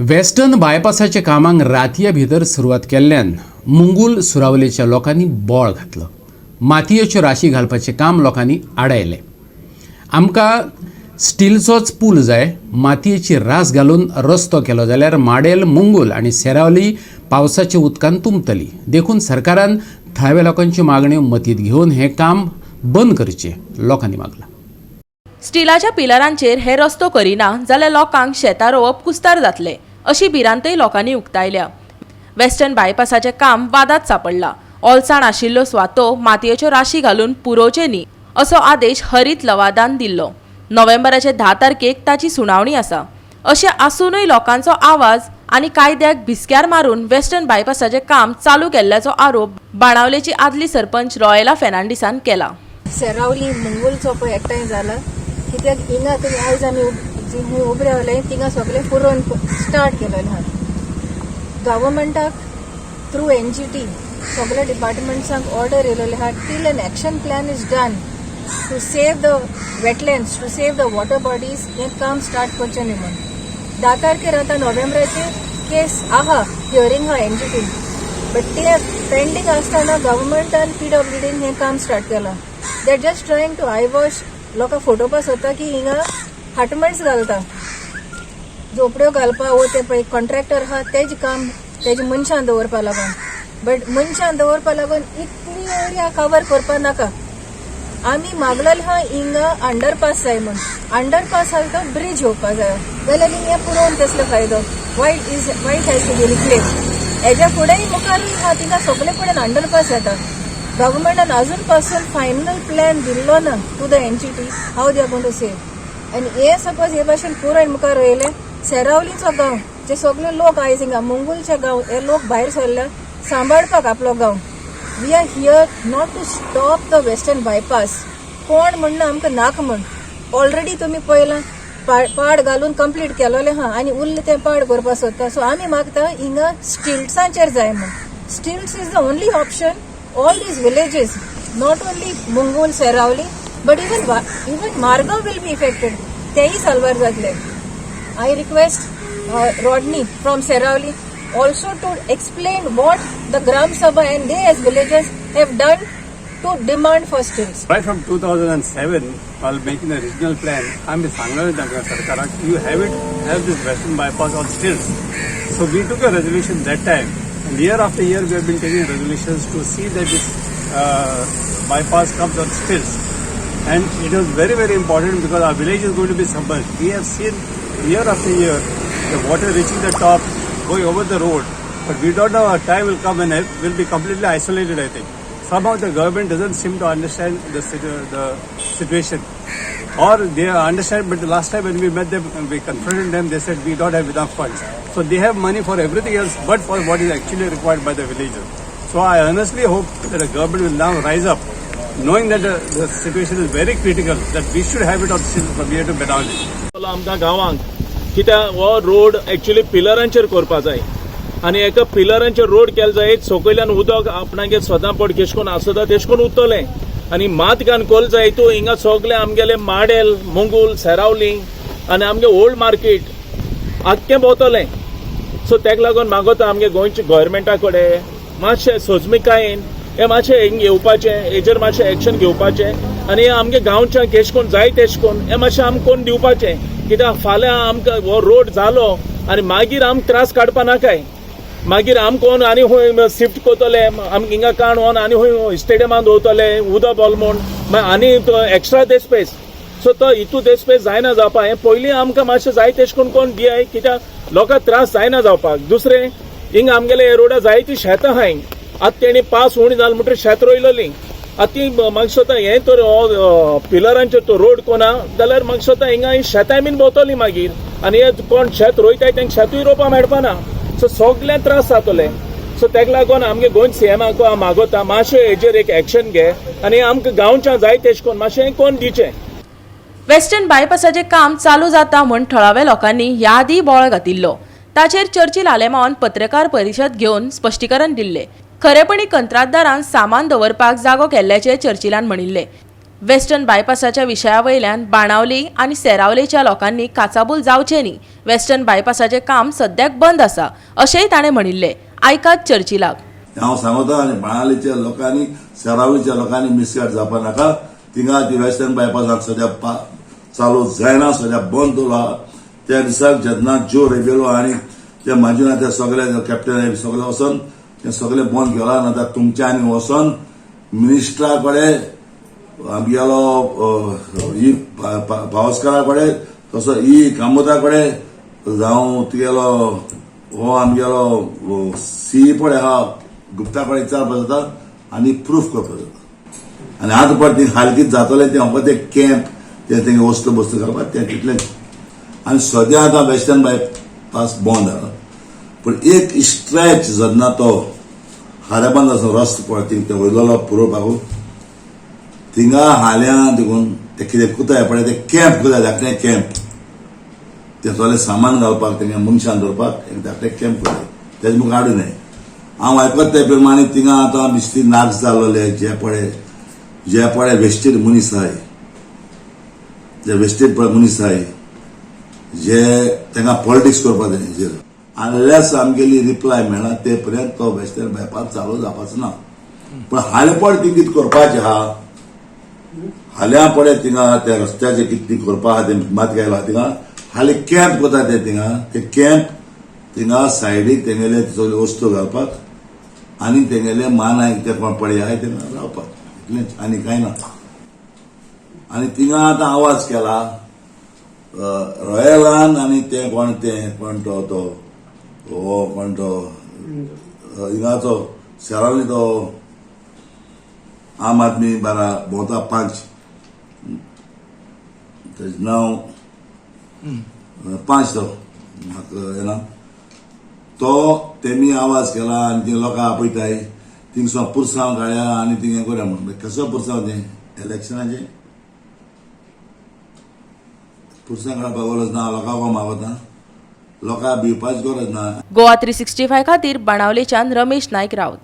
Western बायपासाच्या कामांक रातया भितर सुरवात केल्ल्यान मुंगूल सुरावलेच्या लोकांनी बोळ घातलो. मातयेच्यो राशी घालपाचें काम लोकांनी आडायलें. आमकां स्टिलचोच पूल जाय. मातयेची रास घालून रस्तो केलो जाल्यार माडेल, मुंगूल आनी सेरावली पावसाच्या उदकान तुंबतली. देखून सरकारान थळाव्या लोकांच्यो मागण्यो मतींत घेवन हें काम बंद करचें, लोकांनी मागलां. स्टिलाच्या पिलरांचेर हे रस्तो करिना जाल्यार लोकांक शेतां रोवप कुस्तार जातलें, अशी भिरांतय लोकांनी उक्तायल्या. वेस्टर्न बायपासाचें काम वादात सांपडलां. ओलसाण आशिल्ल्यो सुवातो मातयेच्यो राशी घालून पुरोवचे न्ही, असो आदेश हरीत लवादान दिल्लो. नोव्हेंबराचे 10 तारखेक ताची सुनावणी आसा. अशें आसुनूय लोकांचो आवाज आनी कायद्याक भिस्क्यार मारून वेस्टर्न बायपासाचें काम चालू केल्ल्याचो आरोप बाणावलेची आदली सरपंच रॉयला फेर्नांडीसान केला. सेरावली, मुंगूलचो पळय एकठांय जाला. कित्याक हिंगा तुमी आयज आमी जी उबे रावले, थिंगा सगळें पुरोवन स्टार्ट केलेलें आहा. गव्हर्मेंटाक थ्रू एनजीटी सगळ्या डिपार्टमेंट्सांक ऑर्डर येयलेले आहा, till an action plan is done to save the wetlands, to save the water bodies, हें काम स्टार्ट करचें न्ही म्हूण. 10 तारखेर आतां नोव्हेंबराचे केस आहा, हियरींग आहा एनजीटी, बट ते पेंडींग आसतना गव्हर्मेंटान पीडब्ल्यूडीन हें काम स्टार्ट केलां. They are just trying to eyewash. लोकांक फोटोवपा सोदता की हिंगा हटमेंट्स घालता, झोपड्यो घालपा वो ते पळय कॉन्ट्रॅक्टर आहा, तेजें काम तेजे मनशां दवरपा लागून. बट मनशां दवरपा लागून इतली एरिया कवर करपा नाका. आमी मागलेले आहा, हिंगा अंडरपास जाय म्हूण. अंडरपास आहा तो ब्रिज येवपा जाय जाल्यार हिंगा पुरोवन कसलो फायदो? Why has to be replace? हेज्या फुडेंय मुखारूय आहा, थिंगा सगळे कडेन अंडरपास येता. गव्हर्मेंटान अजून पासून फायनल प्लॅन दिल्लो ना to the NGT, how they are going to save. आनी हे सपोज हे भाशेन पुराय मुखार वयले, सेरावलीचो गांव, जे सगळे लोक आयज हिंगा, मुंगूलचे गांव, हे लोक भायर सरल्या सांबाळपाक आपलो गांव. We are here not to stop the Western Bypass. कोण म्हणना आमकां नाका म्हण. ऑलरेडी तुमी पळयलां, पाड घालून कंप्लीट केलोलें आहा आनी उरलें तें पाड करपाक सोदता. सो आमी मागता, हिंगा स्टिल्ट्सांचेर जाय म्हण. Stilts is the only option. All these villages, not only Mungul, Seraulim, but even Margao will be affected. तेय साल्वार जातले. I request Rodney from Seraulim also to explain what the Gram Sabha and they as villagers have done to demand for stilts. Right from 2007, while making the regional plan, आम्ही सांगलें तांकां सरकाराक, you have this Western Bypass on stilts. So we took a resolution that time, and year after year we have been taking resolutions to see that this bypass comes on stilts. And it was very, very important because our village is going to be submerged. We have seen year after year the water reaching the top, going over the road, but we don't know, a time will come when it will be completely isolated, I think. Somehow the government doesn't seem to understand the situation. Or they understand, but the last time when we met them, we confronted them, they said we don't have enough funds. So they have money for everything else but for what is actually required by the villagers. So I earnestly hope that the government will now rise up, knowing that the situation is very critical, that we should have it on stilts from here to Benaulim. आमकां गांवांक, कित्याक हो road actually पिलरांचेर करपा जाय आनी एका पिलरांचेर road केले जाय. सकयल्यान उदक आपणागे स्वता पड केश कोन्न आसता, तेश कोन्न उरतलें. आनी मात घान कोल जाय तूं, हिंगा सगळे आमगेले माडेल, मुंगूल, सेरावली आनी आमगे ओल्ड मार्केट आख्खें भोंवतलें. सो तेका लागून मागोता आमगे गोंयच्या गोवोरमेंटा कडेन, मातशें सोजमिकायेन हे मातशें हिंग येवपाचें, हेजेर मातशें एक्शन घेवपाचें आनी आमगे गांवच्या केश कोन्न जाय तेश कोन्न हे मातशें आमकां कोन्न दिवपाचें. कित्याक फाल्यां आमकां हो रोड जालो आनी मागीर आमकां त्रास काडपा नाकाय. मागीर आम कोण आनी खंय शिफ्ट करतले, आम हिंगा काण वोन आनी खंय स्टेडियमान दवरतले उदक बॉल म्हूण, मागीर आनी एक्स्ट्रा देस्पेस. सो तो हितू देस्पेस जायना जावपा. हें पयलीं आमकां मातशें जाय तेश कोन्न कोण दियाय, कित्याक लोकांक त्रास जायना जावपाक. दुसरें, हिंगा आमगेले हे रोडा जायती शेतां आहाय. आतां तेणी पास उणी जाल म्हणटकीर शेत रोयलेली. आतां ती म्हाका दिसता, हें तर हो पिलरांचेर तो रोड कोना जाल्यार म्हाका दिसता हिंगा ही शेतां बीन भोंवतली मागीर आनी हे कोण शेत रोयताय तांकां शेतूय रोवपा मेळपा ना. सो सगळें त्रास जातले. सो तेका लागून आमगे गोंय सीएमाक हांव मागोता, मातशें हेजेर एक एक्शन घे आनी आमकां गांवच्या जाय तेश कोन्न मातशें कोन्न दिवचें. वेस्टर्न बायपासाचें काम चालू जाता म्हूण थळाव्या लोकांनी ह्या आदीं बोवाळ घातिल्लो. ताचेर चर्चिल आलेमांवान पत्रकार परिशद घेवन स्पश्टीकरण दिल्लें. खरेपणी कंत्राटदारान सामान दवरपाक जागो केल्ल्याचें चर्चिलान म्हणिल्लें. वेस्टर्न बायपासाच्या विशया वयल्यान बाणावली आनी सेरावलेच्या लोकांनी काचाबूल जावचें न्ही. वेस्टर्न बायपासाचें काम सद्याक बंद आसा अशेंय ताणें म्हणिल्लें. आयकात चर्चिलाक. हांव सांगता आनी बाणावलीच्या लोकांनी, सेरावलीच्या लोकांनी मिसगायड जावपा नाका. थिंगा ती वेस्टर्न बायपासाक सद्या चालू जायना, सद्या बंद दवरला. त्या दिसाक जेन्ना ज्यो रेबेलो आनी ते माजुना ते सगळे कॅप्टन सगळे वचोन ते सगळे बंद केला. ना तुमच्यानी वचोन मिनिस्टरा कडेन, आमगेलो ही पावसकारा कडेन, तसो ही कामता कडेन, जावं तुगेलो हो आमगेलो सी पळय आहा गुप्ता कडेन विचारपाक जाता आनी प्रूफ करपाक जाता. आनी आतां पळय ती हाल कितें जातलें तें फकत ते कॅम्प ते तेंगे वस्तू बस्तू घालपाक तें तितलेंच. आनी सद्या आतां वेस्टर्न बायपास बंद आहा, पूण एक स्ट्रेच जेन्ना तो खारेबांद आसा रस्तो पळय थिंग ते वयलो पुरोवपाक थिंगा हाल्यां देखून ते कितें कुताय पळय ते कॅम्प कुताय धाकटें कॅम्प, ते सगळें सामान घालपाक तेंगे मनशान दवरपाक एक धाकटें कॅम्प कुताय तेजे मुखार हाडूं नये. हांव आयकत ते प्रमाणे थिंगा आतां बिस्ती नाक जाल्ले जे पळय वेस्टेड मनीस आहाय, जे वेस्टेड पळय मनीस आहाय जे तांकां पॉलिटिक्स करपाक जाय हेजेर. अनलेस आमगेली रिप्लाय मेळना ते पर्यंत तो वेस्टर्न बायपास चालू जावपाचो ना. पूण हालीं पळय ती कितें करपाचें आहा, हाल्यां पळय थिंगा त्या रस्त्याचें कितें करपा आहा तें मात गेला. थिंगा हालीं कॅम्प करता ते थिंगा, ते कॅम्प थिंगा सायडीक तेंगेले सगळे वस्तू घालपाक आनी तेंगेले मानाय ते कोण पळय आहाय थिंगा रावपाक, इतलेंच आनी कांय ना. आनी थिंगा आतां आवाज केला रॉयलान आनी ते कोण ते कोण तो तो हो कोण तो हिंगाचो सेरावली तो आम आदमी बारा भोंवता पांच, तेजें नांव पांच, तो म्हाका येना तो. तेमी आवाज केला आनी ती लोकांक आपयताय थिंगसून पुरसांव काडया आनी थिंग हें करूया म्हणून. कसो पुरसांव तें इलेक्शनाचें पुरसांव काडपाक गरज ना, लोकांक मागता, लोकांक भिवपाची गरज ना. गोवा 365 खातीर बाणावलेच्यान रमेश नायक राऊत.